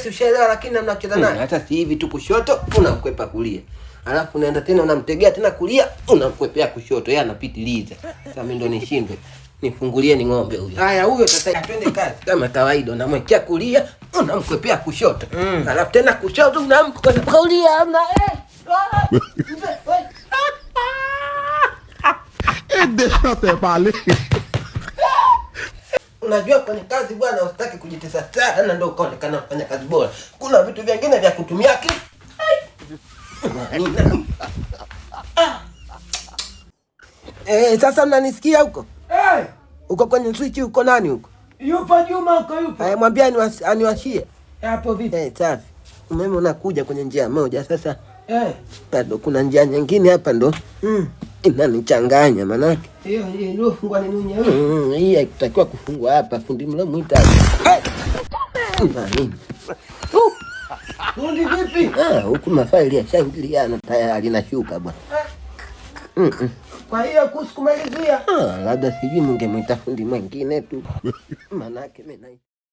si ushaelewa, lakini namna kucheza naye. Hata si hivi tu kushoto, unamkwepa kulia. Alafu unaenda tena unamtegea tena kulia, unamkwepea kushoto. Yeye anapitiliza. Sasa mimi ndo nishindwe. Nifungulie ni ng'ombe huyo. Haya huyo sasa twende kazi. Kama kawaida unamwekea kulia, unamkwepea kushoto. Alafu tena kushoto unamkwepea kulia, amna eh. Ah, mzee, we. E déchanteur parler. Unajua kwenye kazi bwana, usitaki kujitesa sana ndio ukaonekana mfanya kazi bora. Kuna vitu vingine vya kutumia akili. Ai. Sasa mnanisikia huko? Hey, Uko kwenye switch uko nani huko? yupo Juma huko yupo. Haya, mwambie aniwashie. Hapo vipi? Safi. Umeme unakuja kwenye njia moja sasa. Eh. Bado kuna njia nyingine hapa ndo inanichanganya manake. Hiyo hiyo iliyofungwa ni nini hiyo? Hii haikutakiwa kufungwa hapa, fundi mlomwita. Hey! Nani? Fundi vipi? Ah, huku mafaili yashaingiliana tayari nashuka bwana. Kwa hiyo kuhusu kumalizia Ah, labda sijui mungemwita fundi mwingine tu. Manake mimi